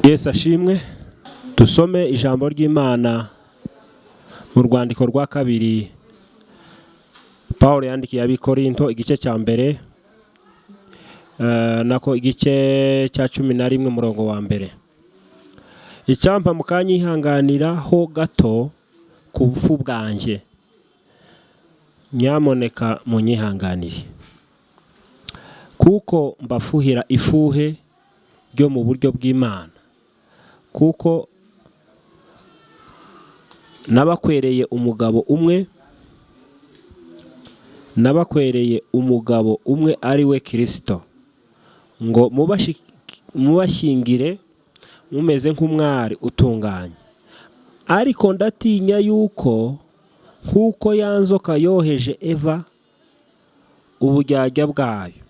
Yesu ashimwe. Dusome ijambo ry'Imana mu rwandiko rwa kabiri Paul yandikiye Abikorinto, igice cya mbere, nako igice cya 11, umurongo wa mbere. Icyampa mukanyihanganiraho gato ku bupfu bwanjye, nyamuneka munyihanganire, kuko mbafuhira ifuhe ryo mu buryo bw'Imana, kuko nabakwereye umugabo umwe, nabakwereye umugabo umwe ari we Kirisito, ngo mubashyingire mumeze nk'umwari utunganye. Ariko ndatinya yuko nk'uko ya nzoka yoheje Eva uburyarya bwayo,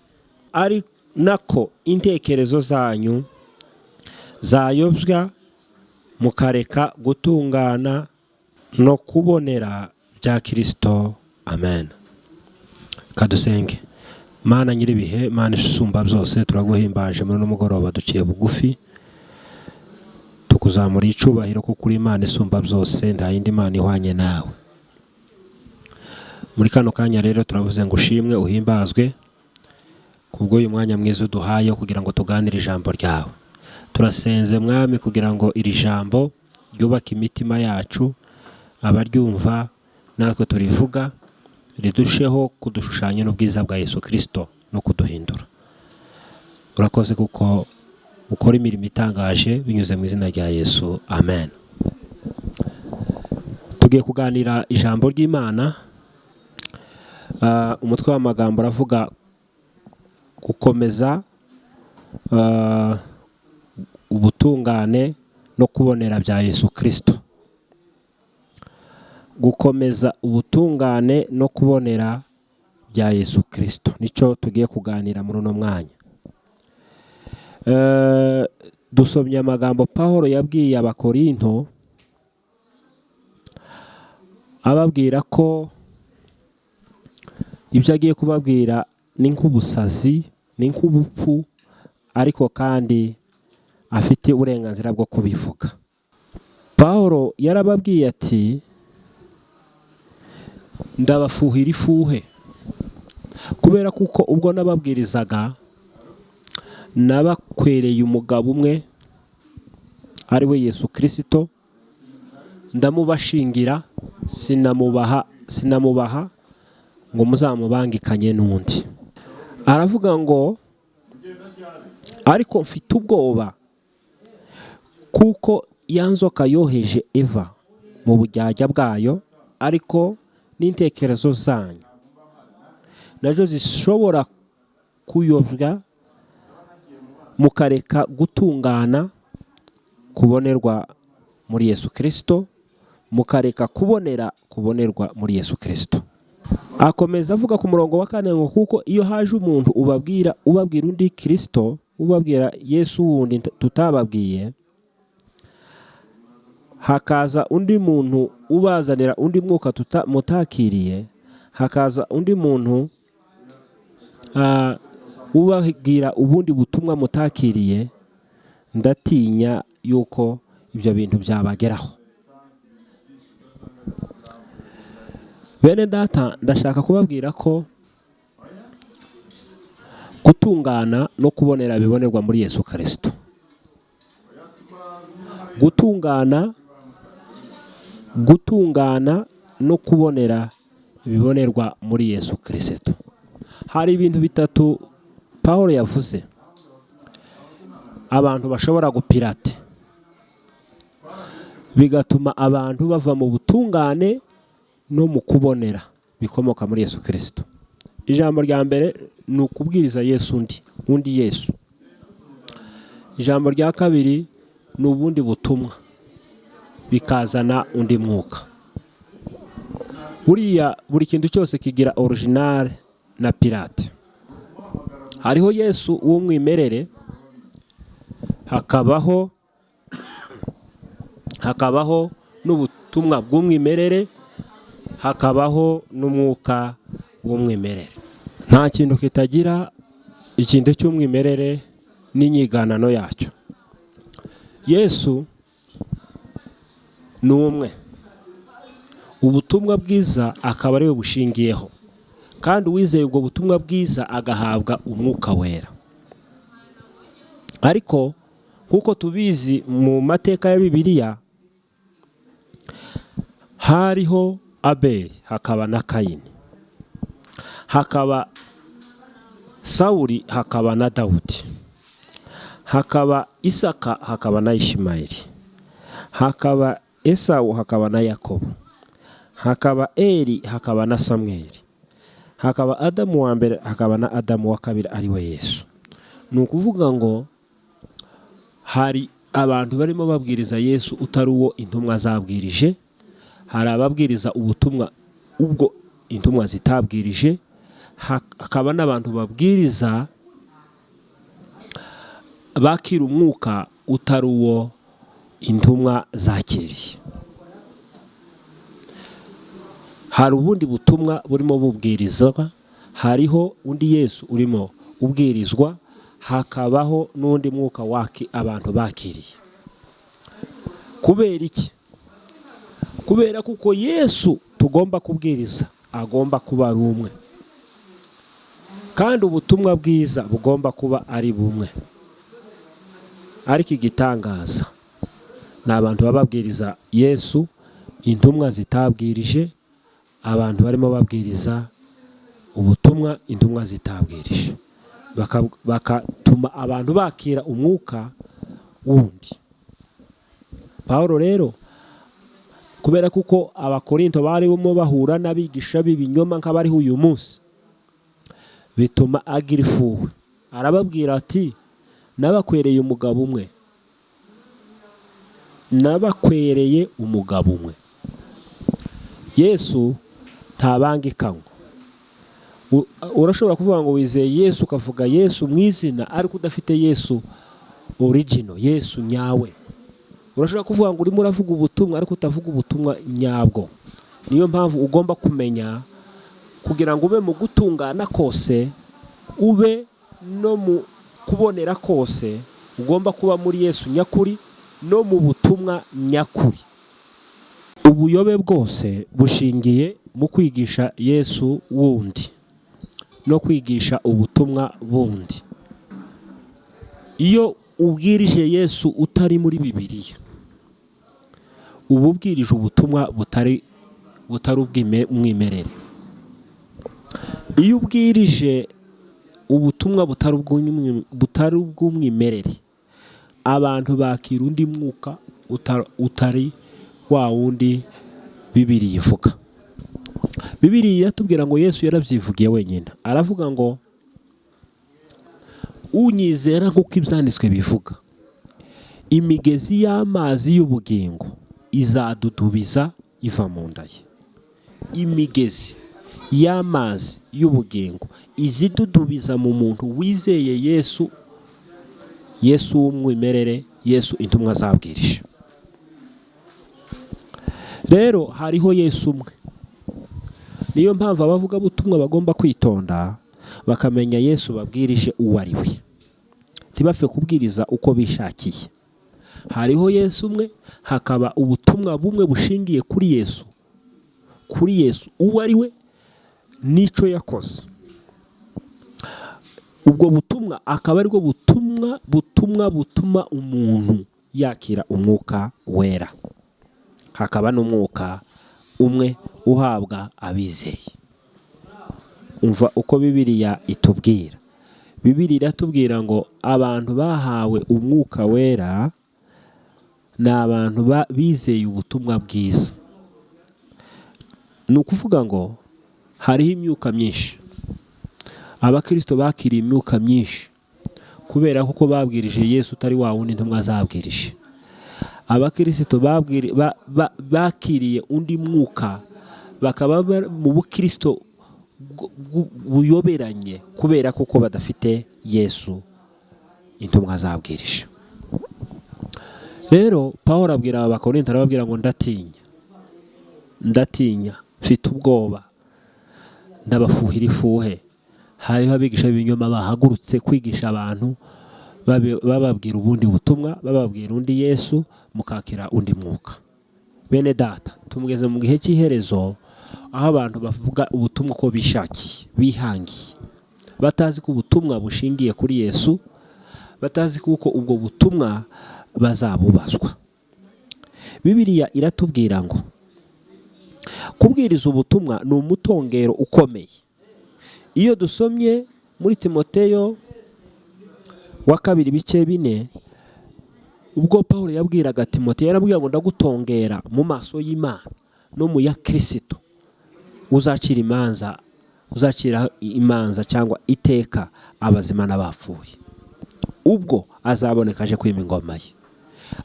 ari nako intekerezo zanyu zayobya, mukareka gutungana no kubonera bya Kirisito. Amen. Kadusenge. Mana nyir'ibihe, Mana isumba byose, turaguhimbaje muri uno mugoroba. Duciye bugufi, tukuzamura icubahiro, kuko uri Imana isumba byose, nta yindi Mana ihwanye nawe. Muri kano kanya rero turavuze ngo ushimwe, uhimbazwe kubw'uyu mwanya mwiza uduhaye kugira ngo tuganire ijambo ryawe. Turasenze Mwami, kugira ngo iri jambo ryubake imitima yacu, abaryumva natwe turivuga, ridusheho kudushushanya n'ubwiza bwa Yesu Kirisito no kuduhindura. Urakoze kuko ukora imirimo itangaje binyuze mu izina rya Yesu. Amen. Tugiye kuganira ijambo ry'Imana. Umutwe w'amagambo uravuga gukomeza ubutungane no kubonera bya Yesu Kirisito. Gukomeza ubutungane no kubonera bya Yesu Kirisito nicyo tugiye kuganira muri uno mwanya. Dusomye amagambo Paul yabwiye Abakorinto, ababwira ko ibyo agiye kubabwira ni nk'ubusazi, ni nk'ubupfu, ariko kandi afite uburenganzira bwo kubivuga. Paul yarababwiye ati: "Ndabafuhira ifuhe kubera kuko ubwo nababwirizaga nabakwereye umugabo umwe ari we Yesu Kirisito, ndamubashingira, sinamubaha ngo muzamubangikanye n'undi." Aravuga ngo: "Ariko mfite ubwoba kuko ya nzoka yoheje Eva mu buryarya bwayo, ariko n'intekerezo zanyu nazo zishobora kuyobya, mukareka gutungana kubonerwa muri Yesu Kirisito, mukareka kubonera kubonerwa muri Yesu Kirisito." Akomeza avuga ku murongo wa kane ngo: "Kuko iyo haje umuntu ubabwira undi Kirisito, ubabwira Yesu wundi tutababwiye, hakaza undi muntu ubazanira undi mwuka mutakiriye, hakaza undi muntu ubabwira ubundi butumwa mutakiriye, ndatinya yuko ibyo bintu byabageraho." Bene data, ndashaka kubabwira ko gutungana no kubonera bibonerwa muri Yesu Kirisito. Gutungana no kubonera bibonerwa muri Yesu Kirisito. Hari ibintu bitatu Paul yavuze abantu bashobora gupirate, bigatuma abantu bava mu butungane no mu kubonera bikomoka muri Yesu Kirisito. Ijambo rya mbere ni ukubwiriza Yesu undi Yesu. Ijambo rya kabiri ni ubundi butumwa, bikazana undi mwuka. Buriya buri kintu cyose kigira original na pirate. Hariho Yesu w'umwimerere, hakabaho n'ubutumwa bw'umwimerere, hakabaho n'umwuka w'umwimerere. Nta kintu kitagira ikintu cy'umwimerere n'inyiganano yacyo. Yesu ni umwe, ubutumwa bwiza akaba ariwe bushingiyeho, kandi uwizeye ubwo butumwa bwiza agahabwa umwuka wera. Ariko nk'uko tubizi mu mateka ya Bibiliya, hariho Abeli, hakaba na Kayini, hakaba Sawuli, hakaba na Dawudi, hakaba Isaka, hakaba na Ishimayeli, hakaba Esawu, hakaba na Yakobo, hakaba Eri, hakaba na Samweli, hakaba Adamu wa mbere, hakaba na Adamu wa kabiri ari we Yesu. Ni ukuvuga ngo hari abantu barimo babwiriza Yesu utari uwo intumwa zabwirije, hari ababwiriza ubutumwa ubwo intumwa zitabwirije, hakaba n'abantu babwiriza bakira umwuka utari uwo intumwa zakiriye. Hari ubundi butumwa burimo bubwirizwa, hariho undi Yesu urimo ubwirizwa, hakabaho n'undi mwuka waki abantu bakiriye. Kubera iki? Kubera kuko Yesu tugomba kubwiriza agomba kuba ari umwe, kandi ubutumwa bwiza bugomba kuba ari bumwe. Ariko igitangaza ni abantu bababwiriza Yesu intumwa zitabwirije, abantu barimo babwiriza ubutumwa intumwa zitabwirije, bakatuma abantu bakira umwuka wundi. Pawulo rero kubera kuko Abakorinto barimo bahura n'abigisha b'ibinyoma nk'abariho uyu munsi, bituma agira ifuhe, arababwira ati nabakwereye umugabo umwe, nabakwereye umugabo umwe. Yesu ntabangikanywa. Urashobora kuvuga ngo wizeye Yesu, ukavuga Yesu mu izina, ariko udafite Yesu original, Yesu nyawe. Urashobora kuvuga ngo urimo uravuga ubutumwa, ariko utavuga ubutumwa nyabwo. Niyo mpamvu ugomba kumenya, kugira ngo ube mu gutungana kose, ube no mu kubonera kose, ugomba kuba muri Yesu nyakuri no mu butumwa nyakuri. Ubuyobe bwose bushingiye mu kwigisha Yesu wundi no kwigisha ubutumwa bundi. Iyo ubwirije Yesu utari muri Bibiliya, uba ubwirije ubutumwa butari ubw'umwimerere. Iyo ubwirije ubutumwa butari ubw'umwimerere, abantu bakira undi mwuka utari wa wundi Bibiliya ivuga. Bibiliya iratubwira ngo Yesu yarabyivugiye wenyine, aravuga ngo unyizera nk'uko ibyanditswe bivuga, imigezi y'amazi y'ubugingo izadudubiza iva mu nda ye. Imigezi y'amazi y'ubugingo izidudubiza mu muntu wizeye Yesu, Yesu w'umwimerere, Yesu intumwa zabwirije. Rero hariho Yesu umwe. Niyo mpamvu abavugabutumwa bagomba kwitonda bakamenya Yesu babwirije uwo ari we, ntibapfe kubwiriza uko bishakiye. Hariho Yesu umwe, hakaba ubutumwa bumwe bushingiye kuri Yesu, kuri Yesu uwo ari we n'icyo yakoze. Ubwo butumwa akaba aribwo butumwa butuma umuntu yakira umwuka wera, hakaba n'umwuka umwe uhabwa abizeye. Umva uko Bibiliya itubwira. Bibiliya iratubwira ngo abantu bahawe umwuka wera ni abantu bizeye ubutumwa bwiza. Ni ukuvuga ngo hariho imyuka myinshi. Abakristo bakiriye imyuka myinshi kubera kuko babwirije Yesu utari wa wundi intumwa zabwirije. Abakristo bakiriye undi mwuka, bakaba mu bukristo buyoberanye kubera kuko badafite Yesu intumwa zabwirije. Rero Pawulo abwira aba Bakorinto, arababwira ngo ndatinya, ndatinya, mfite ubwoba, ndabafuhira ifuhe. Hariho abigisha b'ibinyoma bahagurutse kwigisha abantu Bababwira ubundi butumwa, bababwira undi Yesu, mukakira undi mwuka. Bene data, tumugeze mu gihe cy'iherezo aho abantu bavuga ubutumwa uko bishakiye, bihangiye, batazi ko ubutumwa bushingiye kuri Yesu, batazi kuko ubwo butumwa bazabubazwa. Bibiliya iratubwira ngo kubwiriza ubutumwa ni umutongero ukomeye. Iyo dusomye muri Timoteyo wa kabiri ibice 4, ubwo Pawulo yabwiraga Timoteyo, yarabwira ngo ndagutongera mu maso y'Imana no mu ya Kristo uzacira imanza, uzacira imanza cyangwa iteka abazima n'abapfuye, ubwo azaboneka aje kwima ingoma ye.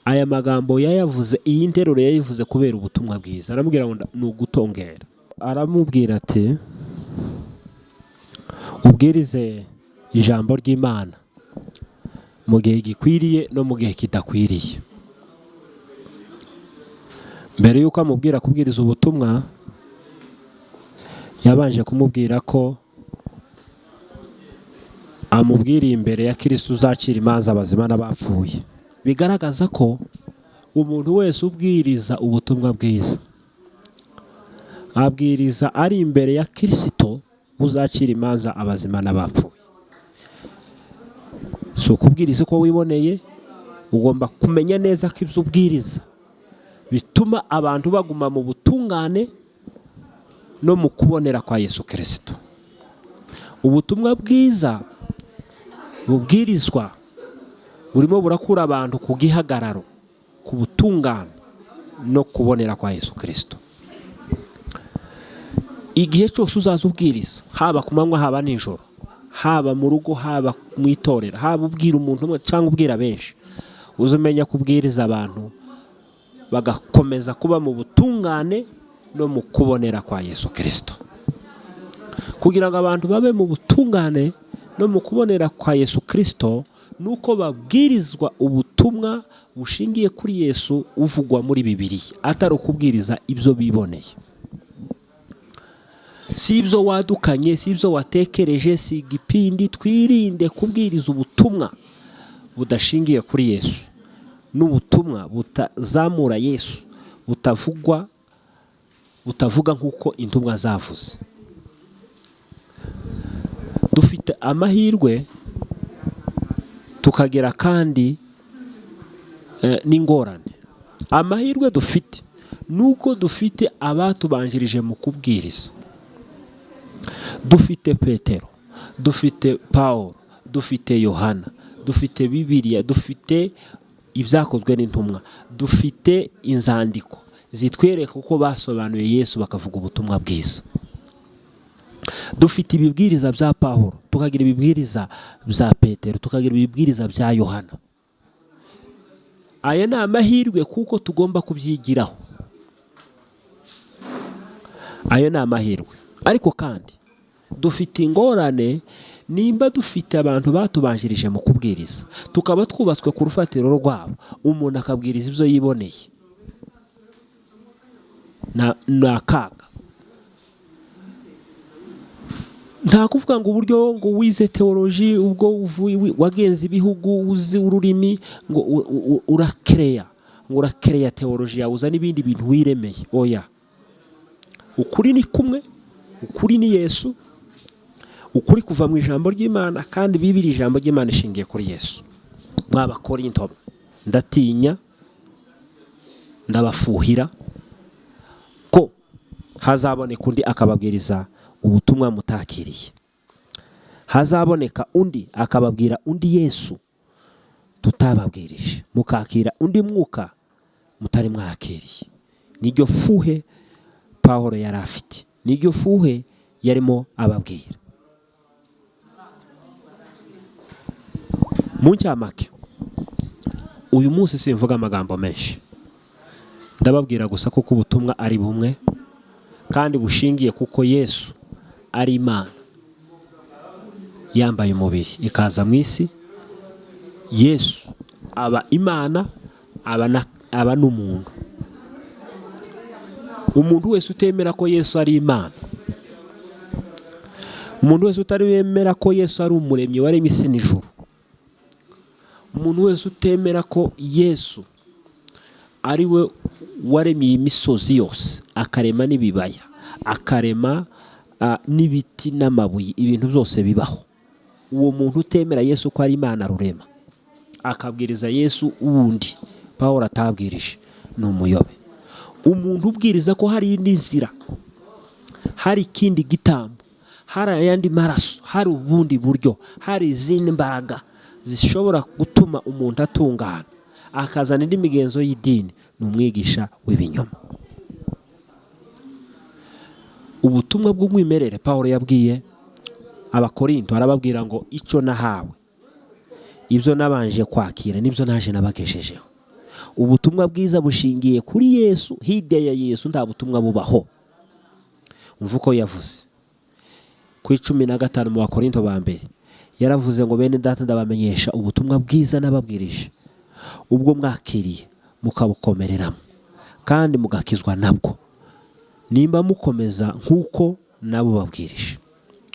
Aya magambo yayavuze, iyi nteruro yayivuze kubera ubutumwa bwiza. Aramubwira ngo ni ugutongera. Aramubwira ati ubwirize ijambo ry'Imana mu gihe gikwiriye no mu gihe kidakwiriye. Mbere y'uko amubwira kubwiriza ubutumwa, yabanje kumubwira ko amubwiriye imbere ya Kristo uzacira imanza abazima n'abapfuye. Bigaragaza ko umuntu wese ubwiriza ubutumwa bwiza abwiriza ari imbere ya Kristo uzacira imanza abazima n'abapfuye. Si ukubwiriza uko wiboneye, ugomba kumenya neza ko ibyo ubwiriza bituma abantu baguma mu butungane no mu kubonera kwa Yesu Kristo. Ubutumwa bwiza bubwirizwa burimo burakura abantu ku gihagararo, ku butungane no kubonera kwa Yesu Kristo. Igihe cyose uzaza ubwiriza, haba ku manywa haba nijoro, haba mu rugo haba mu itorero, haba ubwira umuntu umwe cyangwa ubwira benshi, uzumenya kubwiriza abantu bagakomeza kuba mu butungane no mu kubonera kwa Yesu Kristo. Kugira ngo abantu babe mu butungane no mu kubonera kwa Yesu Kristo, nuko babwirizwa ubutumwa bushingiye kuri Yesu uvugwa muri Bibiliya, atari ukubwiriza ibyo biboneye. Si ibyo wadukanye, si ibyo watekereje, si igipindi. Twirinde kubwiriza ubutumwa budashingiye kuri Yesu, n'ubutumwa butazamura Yesu, butavuga nk'uko intumwa zavuze. Dufite amahirwe tukagera kandi n'ingorane. Amahirwe dufite nuko dufite abatubanjirije mu kubwiriza. Dufite Petero, dufite Pawulo, dufite Yohana, dufite Bibiliya, dufite ibyakozwe n'intumwa, dufite inzandiko zitwereka uko basobanuye Yesu bakavuga ubutumwa bwiza. Dufite ibibwiriza bya Pawulo, tukagira ibibwiriza bya Petero, tukagira ibibwiriza bya Yohana. Aya ni amahirwe kuko tugomba kubyigiraho. Ayo ni amahirwe. Ariko kandi dufite ingorane nimba dufite abantu batubanjirije mu kubwiriza, tukaba twubatswe ku rufatiro rwabo, umuntu akabwiriza ibyo yiboneye, ni akaga. Nta kuvuga ngo uburyo ngo wize teoloji, ubwo wagenze ibihugu, uzi ururimi, ngo urakereya, ngo urakereya teoloji yawe, uza n'ibindi bintu wiremeye. Oya, ukuri ni kumwe, ukuri ni Yesu, ukuri kuva mu ijambo ry'Imana, kandi Bibiliya ijambo ry'Imana ishingiye kuri Yesu. Mw'Abakorinto, ndatinya, ndabafuhira ko hazaboneka undi akababwiriza ubutumwa mutakiriye, hazaboneka undi akababwira undi Yesu tutababwirije, mukakira undi mwuka mutari mwakiriye. Niryo fuhe Pawulo yari afite, niryo fuhe yarimo ababwira. Mu ncamake, uyu munsi simvuga amagambo menshi, ndababwira gusa kuko ubutumwa ari bumwe kandi bushingiye kuko Yesu ari Imana yambaye umubiri ikaza mu isi. Yesu aba Imana, aba n'umuntu. Umuntu wese utemera ko Yesu ari Imana, umuntu wese utari wemera ko Yesu ari umuremyi waremye isi n'ijuru, Umuntu wese utemera ko Yesu ari we waremye iyi misozi yose, akarema n'ibibaya, akarema n'ibiti n'amabuye, ibintu byose bibaho, uwo muntu utemera Yesu ko ari Imana rurema, akabwiriza Yesu wundi Pawulo atabwirije, ni umuyobe. Umuntu ubwiriza ko hari indi nzira, hari ikindi gitambo, hari ayandi maraso, hari ubundi buryo, hari izindi mbaraga zishobora gutuma umuntu atungana, akazana indi migenzo y'idini, ni umwigisha w'ibinyoma. Ubutumwa bw'umwimerere Pawulo yabwiye Abakorinto, arababwira ngo icyo nahawe, ibyo nabanje kwakira nibyo naje nabageshejeho. Ubutumwa bwiza bushingiye kuri Yesu, hirya ya Yesu nta butumwa bubaho. Umva uko yavuze ku 15 mu Bakorinto ba mbere, yaravuze ngo bene data ndabamenyesha ubutumwa bwiza nababwirije, ubwo mwakiriye mukabukomereramo kandi mugakizwa nabwo, nimba mukomeza nk'uko nabo babwirije,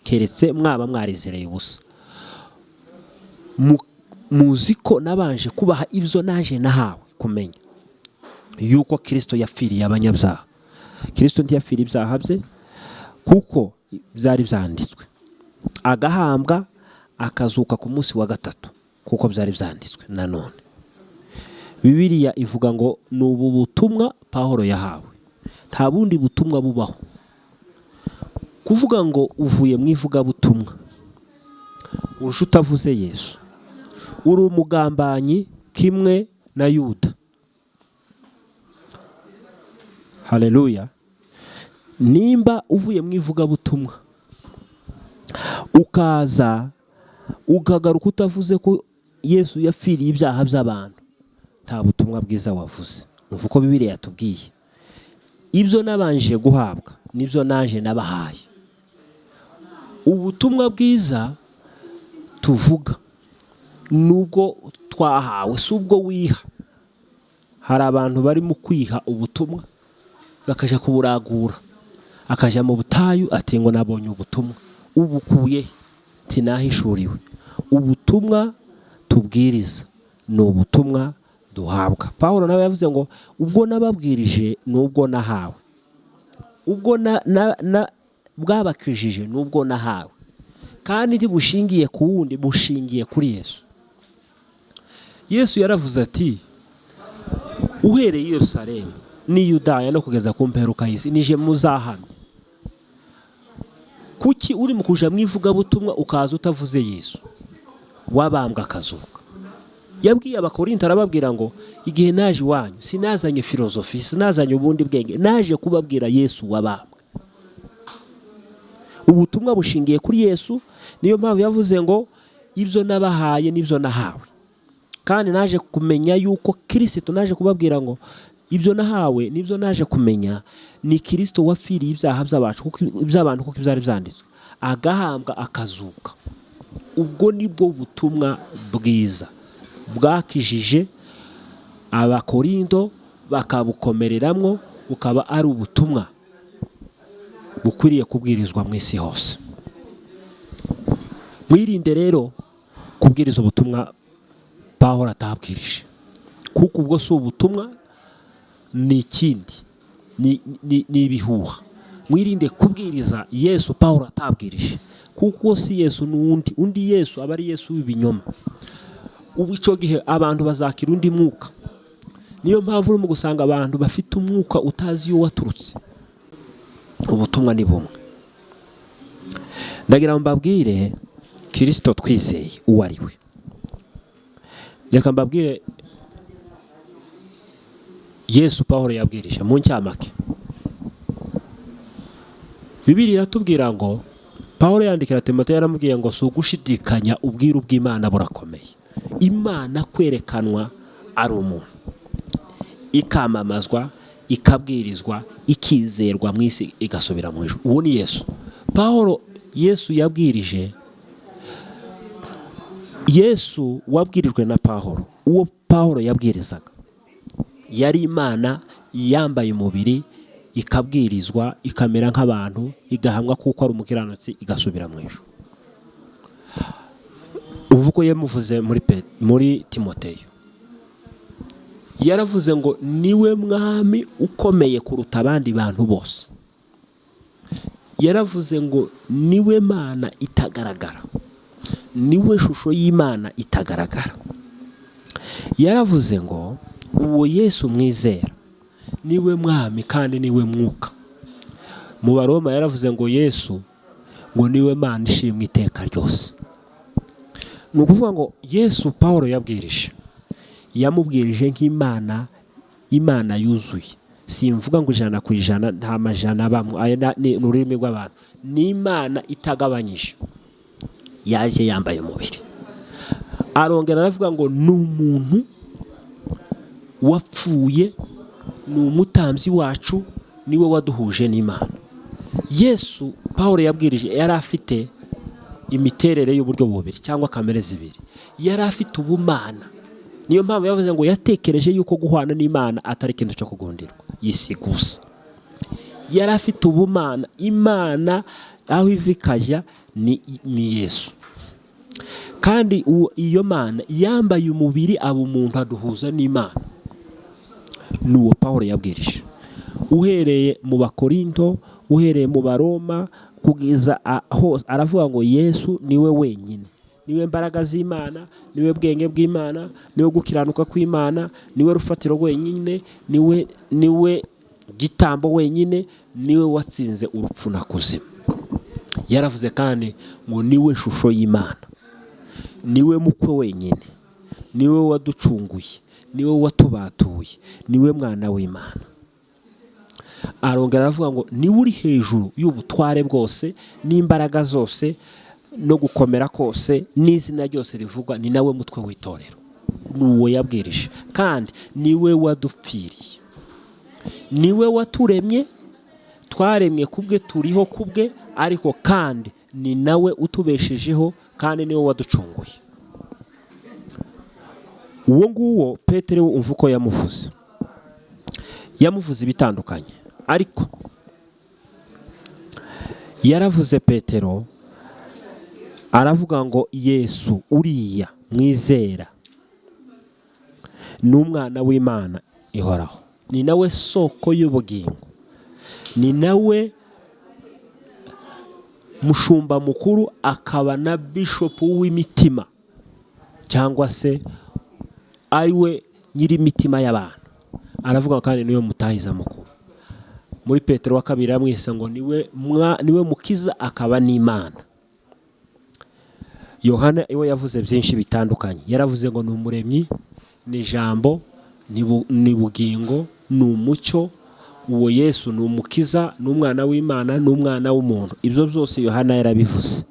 keretse mwaba mwarizereye ubusa. Muzi ko nabanje kubaha ibyo naje nahawe kumenya, yuko Kristo yapfiriye abanyabyaha. Kristo ntiyapfiriye ibyaha bye, kuko byari byanditswe, agahambwa akazuka ku munsi wa gatatu, kuko byari byanditswe. Nanone Bibiliya ivuga ngo ni ubu butumwa Pawulo yahawe, nta bundi butumwa bubaho. Kuvuga ngo uvuye mu ivugabutumwa urusha utavuze Yesu, uri umugambanyi kimwe na Yuda. Haleluya. Nimba uvuye mu ivugabutumwa ukaza ukagaruka utavuze ko Yesu yapfiriye ibyaha by'abantu, nta butumwa bwiza wavuze. Umva uko Bibiliya yatubwiye, ibyo nabanje guhabwa nibyo naje nabahaye. Ubutumwa bwiza tuvuga nubwo twahawe, si ubwo wiha. Hari abantu barimo kwiha ubutumwa bakajya kuburagura, akajya mu butayu ati ngo nabonye ubutumwa. Ubukuye he? Nahishuriwe. Ubutumwa tubwiriza ni ubutumwa duhabwa. Pawulo nawe yavuze ngo ubwo nababwirije nubwo nahawe, ubwo bwabakijije nubwo nahawe, kandi ntibushingiye ku wundi, bushingiye kuri Yesu. Yesu yaravuze ati uhereye i Yerusalemu n'i Yudaya no kugeza ku mperuka y'isi nije muzahamya. Kuki uri mu kuja mu ivugabutumwa ukaza utavuze Yesu wabambwa akazuka? Yabwiye Abakorinto arababwira ngo igihe naje iwanyu sinazanye filozofi, sinazanye ubundi bwenge, naje kubabwira Yesu wabambwe. Ubutumwa bushingiye kuri Yesu, niyo mpamvu yavuze ngo ibyo nabahaye nibyo nahawe. Kandi naje kumenya yuko Kristo, naje kubabwira ngo ibyo nahawe nibyo naje kumenya, ni Kristo wapfiriye ibyaha by'abacu, kuko iby'abantu kuko ibyari byanditswe, agahambwa akazuka. Ubwo nibwo butumwa bwiza bwakijije Abakorinto bakabukomereramwo, bukaba ari ubutumwa bukwiriye kubwirizwa mu isi hose. Mwirinde rero kubwiriza ubutumwa Pawulo atabwirije, kuko ubwo si ubutumwa, ni ikindi, ni ibihuha. Mwirinde kubwiriza Yesu Pawulo atabwirije, kuko si Yesu n'undi, undi Yesu aba ari Yesu w'ibinyoma. Ubu icyo gihe abantu bazakira undi mwuka. Niyo mpamvu urimo gusanga abantu bafite umwuka utazi iyo waturutse. Ubutumwa ni bumwe. Ndagira ngo mbabwire Kristo twizeye uwo ari we. Reka mbabwire Yesu Pawulo yabwirije mu ncamake. Bibiliya iratubwira ngo Pawulo yandikira Timoteyo yaramubwiye ngo si ugushidikanya, ubwiru bw'Imana burakomeye. Imana kwerekanwa ari umuntu, ikamamazwa, ikabwirizwa, ikizerwa mu isi, igasubira mu ijuru. Uwo ni Yesu Pawulo Yesu yabwirije. Yesu wabwirijwe na Pawulo, uwo Pawulo yabwirizaga yari Imana yambaye umubiri, ikabwirizwa, ikamera nk'abantu, igahamwa kuko ari umukiranutsi, igasubira mu ijuru. Ubu uko yamuvuze muri Timoteyo, yaravuze ngo niwe mwami ukomeye kuruta abandi bantu bose. Yaravuze ngo niwe Mana itagaragara, niwe shusho y'Imana itagaragara. Yaravuze ngo uwo Yesu mwizera niwe mwami kandi niwe mwuka. Mu Baroma yaravuze ngo Yesu ngo niwe Mana ishimwe iteka ryose. Ni ukuvuga ngo Yesu Paul yabwirije, yamubwirije nk'Imana, Imana yuzuye. Simvuga ngo 100%, nta majana abamo, aya ni ururimi rw'abantu. Ni Imana itagabanyije, yaje yambaye umubiri. Arongera aravuga ngo ni umuntu wapfuye, ni umutambyi wacu, niwe waduhuje n'Imana. Yesu Paul yabwirije yari afite imiterere y'uburyo bubiri cyangwa kamere zibiri. Yari afite ubumana, niyo mpamvu yavuze ngo yatekereje yuko guhwana n'Imana atari ikintu cyo kugundirwa, yisiga ubusa. Yari afite ubumana, Imana aho iva ikajya ni Yesu. Kandi iyo Mana yambaye umubiri aba umuntu aduhuza n'Imana. Ni uwo Paul yabwirije, uhereye mu Bakorinto, uhereye mu Baroma kugeza hose, aravuga ngo Yesu niwe wenyine, niwe mbaraga z'Imana, niwe bwenge bw'Imana, niwe gukiranuka kw'Imana, niwe rufatiro wenyine, niwe gitambo wenyine, niwe watsinze urupfu na kuzimu. Yaravuze kandi ngo niwe shusho y'Imana, niwe mukwe wenyine, niwe waducunguye, niwe watubatuye, niwe mwana w'Imana. Arongera aravuga ngo niwe uri hejuru y'ubutware bwose n'imbaraga zose no gukomera kose n'izina ryose rivugwa, ni nawe mutwe w'itorero. Ni uwo yabwirije, kandi niwe wadupfiriye, niwe waturemye, twaremwe kubwe, turiho kubwe, ariko kandi ni nawe utubeshejeho, kandi niwe waducunguye. Uwo nguwo Petero umva uko yamuvuze, yamuvuze ibitandukanye, ariko yaravuze Petero aravuga ngo Yesu uriya mwizera ni umwana w'Imana ihoraho, ni nawe soko y'ubugingo, ni nawe mushumba mukuru, akaba na bishopu w'imitima, cyangwa se ari we nyir'imitima y'abantu. Aravuga kandi niwe mutahiza mukuru. Muri Petero wa kabiri yamwise ngo niwe mukiza akaba n'Imana. Yohana iwe yavuze byinshi bitandukanye, yaravuze ngo ni umuremyi, ni ijambo, ni bugingo, ni umucyo. Uwo Yesu ni umukiza, ni umwana w'Imana, ni umwana w'umuntu. Ibyo byose Yohana yarabivuze.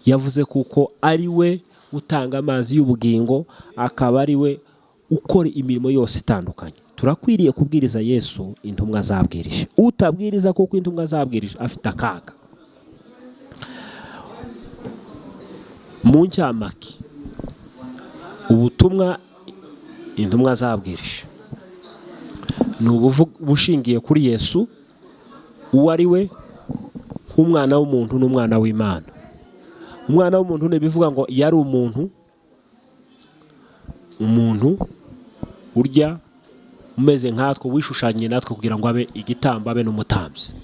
Yavuze kuko ari we utanga amazi y'ubugingo, akaba ari we ukora imirimo yose itandukanye. Turakwiriye kubwiriza Yesu intumwa zabwirije. Utabwiriza kuko intumwa zabwirije afite akaga. Mu ncamake, ubutumwa intumwa zabwirije ni bushingiye kuri Yesu uwo ari we nk'umwana w'umuntu n'umwana w'Imana. Umwana w'umuntu ni bivuga ngo yari umuntu, umuntu urya umeze nkatwe, wishushanye natwe kugira ngo abe igitambo, abe n'umutambyi.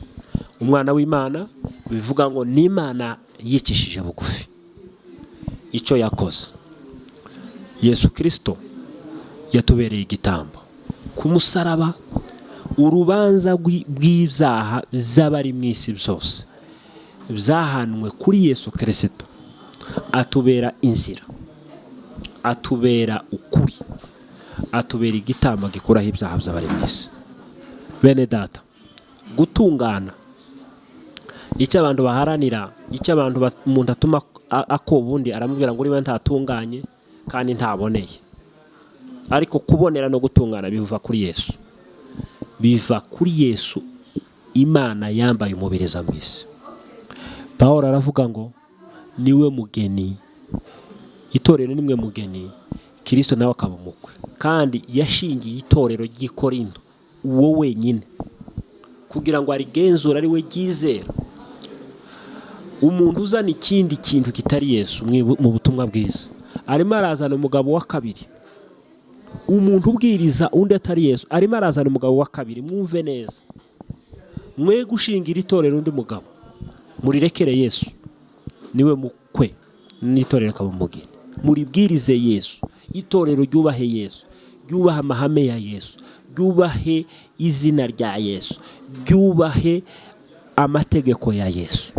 Umwana w'Imana bivuga ngo ni Imana yicishije bugufi. Icyo yakoze Yesu Kristo yatubereye igitambo ku musaraba, urubanza rw'ibyaha by'abari mu isi byose byahanwe kuri Yesu Kristo, atubera inzira, atubera ukuri, atubera igitambo gikuraho ibyaha by'abari mu isi. Bene data, gutungana icyo abantu baharanira, icyo abantu umuntu atuma akoba undi aramubwira ngo uriwe ntatunganye kandi ntaboneye, ariko kubonera no gutungana biva kuri Yesu, biva kuri Yesu Imana yambaye umubiri mu isi. Paul aravuga ngo niwe mugeni, itorero nimwe mugeni, Kristo nawe akaba umukwe, kandi yashingiye itorero ry'i Korinto uwo wenyine kugira ngo arigenzure ari we ryizera. Umuntu uzana ikindi kintu kitari Yesu mu butumwa bwiza arimo arazana umugabo wa kabiri. Umuntu ubwiriza undi atari Yesu arimo arazana umugabo wa kabiri. Mwumve neza, mwe gushingira itorero undi mugabo, murirekere Yesu, niwe mukwe n'itorero akaba umugeni. Muribwirize Yesu, itorero ryubahe Yesu, ryubahe amahame ya Yesu, ryubahe izina rya Yesu, ryubahe amategeko ya Yesu,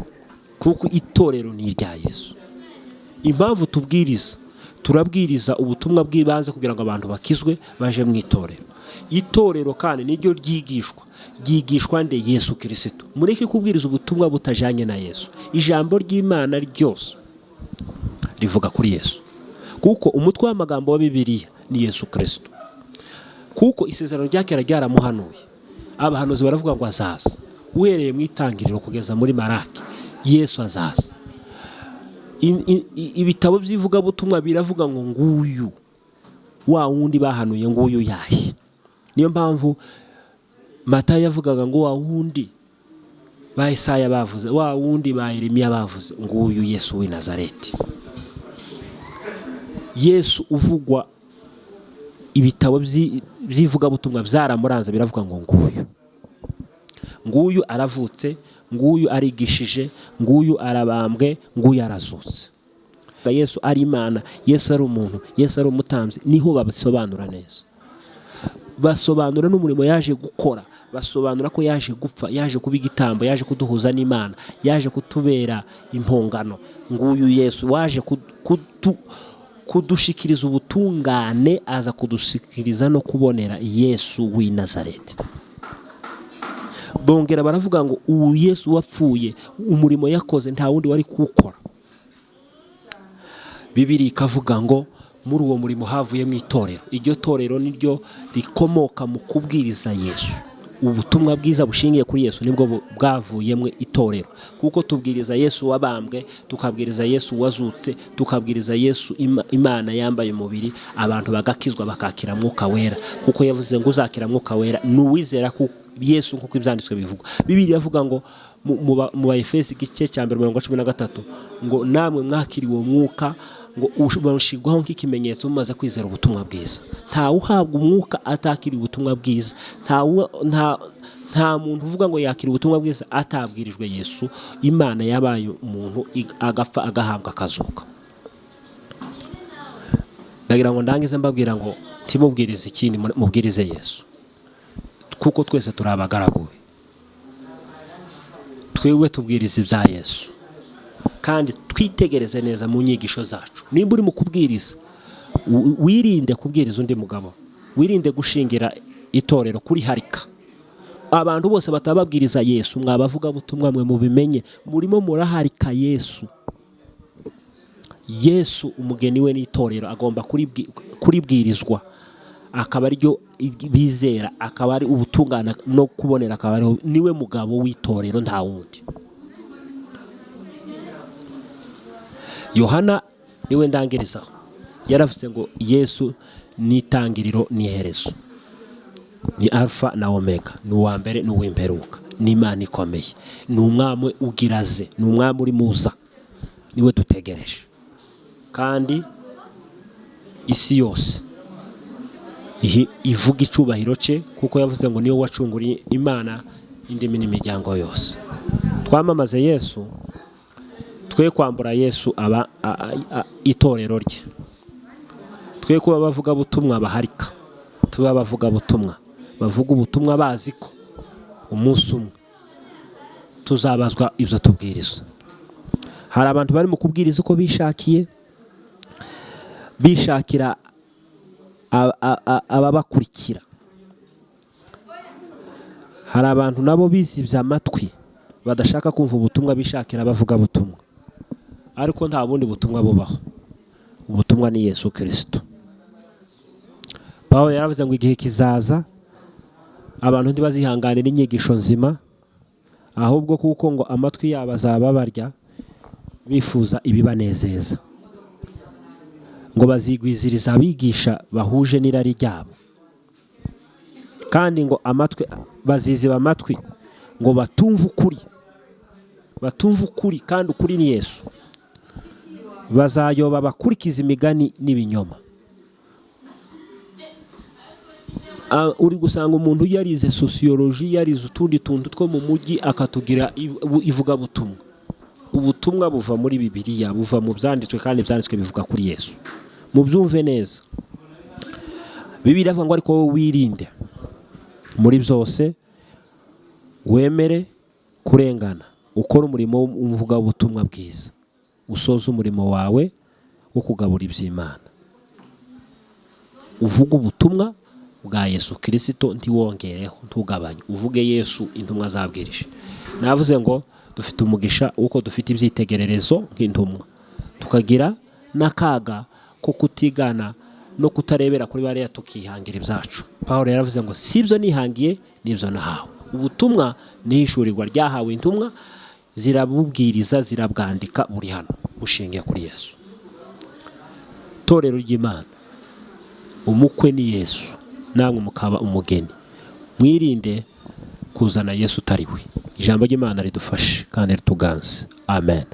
kuko itorero ni irya Yesu. Impamvu tubwiriza, turabwiriza ubutumwa bw'ibanze kugira ngo abantu bakizwe baje mu itorero. Itorero kandi niryo ryigishwa, ryigishwa nde? Yesu Kirisito. Mureke kubwiriza ubutumwa butajyanye na Yesu. Ijambo ry'Imana ryose rivuga kuri Yesu, kuko umutwe w'amagambo wa Bibiliya ni Yesu Kirisito, kuko isezerano rya kera ryaramuhanuye. Abahanuzi baravuga ngo azaza, uhereye mu itangiriro kugeza muri Maraki, Yesu azaza. Ibitabo by'ivugabutumwa biravuga ngo nguyu wa wundi bahanuye, nguyu yahe. Niyo mpamvu Matayo yavugaga ngo wa wundi ba Isaya bavuze, wa wundi ba Yeremiya bavuze, nguyu Yesu w'i Nazareti. Yesu uvugwa ibitabo by'ivugabutumwa byaramuranze, biravuga ngo nguyu, nguyu aravutse, nguyu arigishije, nguyu arabambwe, nguyu arazutse. Yesu ari Imana, Yesu ari umuntu, Yesu ari umutambyi, niho babisobanura neza. Basobanura n'umurimo yaje gukora, basobanura ko yaje gupfa, yaje kuba igitambo, yaje kuduhuza n'Imana, yaje kutubera impongano. Nguyu Yesu waje kudushikiriza ubutungane, aza kudushikiriza no kubonera, Yesu w'i Nazareti. Bongera baravuga ngo ubu Yesu wapfuye, umurimo yakoze nta wundi wari kuwukora. Bibiri ikavuga ngo muri uwo murimo havuyemo itorero. Iryo torero niryo rikomoka mu kubwiriza Yesu. Ubutumwa bwiza bushingiye kuri Yesu nibwo bwavuyemo itorero, kuko tubwiriza Yesu wabambwe, tukabwiriza Yesu wazutse, tukabwiriza Yesu Imana yambaye umubiri, abantu bagakizwa bakakira Mwuka Wera, kuko yavuze ngo uzakira Mwuka Wera ni uwizera Yesu, nk'uko ibyanditswe bivugwa. Bibiri yavuga ngo mu Baefesi igice cya 1 umurongo 13 ngo namwe mwakiriwe uwo mwuka, ngo ushirwaho nk'ikimenyetso mumaze kwizera ubutumwa bwiza. Ntawe uhabwa umwuka atakiriye ubutumwa bwiza. Nta muntu uvuga ngo yakira ubutumwa bwiza atabwirijwe Yesu, Imana yabaye umuntu, agapfa, agahabwa, akazuka. Ndagira ngo ndangize mbabwira ngo ntimubwirize ikindi, mubwirize Yesu, kuko twese turi abagaraguwe. Twewe tubwiriza ibya Yesu, kandi twitegereze neza mu nyigisho zacu. Nimba uri mu kubwiriza, wirinde kubwiriza undi mugabo, wirinde gushingira itorero kuri harika. Abantu bose batababwiriza Yesu, mwabavuga butumwa mwe mubimenye, murimo muraharika Yesu. Yesu umugeni we n'itorero agomba kuribwirizwa, akaba ariryo bizera, akaba ari ubutungana no kubonera, akaba ari niwe mugabo w'itorero, nta wundi. Yohana niwe ndangirizaho, yaravuze ngo Yesu ni itangiriro n'iherezo, ni Alfa na Omega, ni uwa mbere n'uw'imperuka, ni Imana ikomeye, ni umwami ugiraze, ni umwami uri muza, niwe dutegereje. Kandi isi yose ivuga icyubahiro cye, kuko yavuze ngo niwe wacunguriye Imana indimi n'imiryango yose. Twamamaze Yesu, twe kwambura Yesu aba itorero rye, twe kuba abavuga butumwa baharika, tuba abavuga butumwa bavuga ubutumwa bazi ko umunsi umwe tuzabazwa ibyo tubwiriza. Hari abantu bari mu kubwiriza uko bishakiye, bishakira ababakurikira. Hari abantu nabo bizibye amatwi, badashaka kumva ubutumwa, bishakira abavuga butumwa, ariko nta bundi butumwa bubaho. Ubutumwa ni Yesu Kirisito. Pawulo yaravuze ngo igihe kizaza abantu ntibazihanganira inyigisho nzima, ahubwo kuko ngo amatwi yabo azaba barya bifuza ibibanezeza, ngo bazigwiziriza abigisha bahuje n'irari ryabo, kandi ngo amatwi baziziba amatwi ngo batumve ukuri, Batumva ukuri, kandi ukuri ni Yesu. Bazayoba bakurikiza imigani n'ibinyoma. Uri gusanga umuntu yarize sociology, yarize utundi tuntu two mu mujyi, akatugira ivugabutumwa. Ubutumwa buva muri Bibiliya, buva mu byanditswe, kandi ibyanditswe bivuga kuri Yesu. Mubyumve neza. Bibiliya ivuga ngo ariko wowe wirinde muri byose, wemere kurengana, ukore umurimo w'umuvugabutumwa bwiza, usoze umurimo wawe wo kugabura iby'Imana, uvuge ubutumwa bwa Yesu Kirisito, ntiwongereho, ntugabanye, uvuge Yesu intumwa zabwirije. Navuze ngo dufite umugisha w'uko dufite ibyitegererezo nk'intumwa, tukagira n'akaga ko kutigana no kutarebera kuri bariya, tukihangira ibyacu. Pawulo yaravuze ngo si ibyo nihangiye, n'ibyo nahawe. Ubutumwa n'ihishurirwa ryahawe intumwa, zirabubwiriza, zirabwandika, buri hano bushingiye kuri Yesu. Torero ry'Imana, umukwe ni Yesu, namwe mukaba umugeni. Mwirinde kuzana Yesu utari we. Ijambo ry'Imana ridufashe kandi rituganze. Amen.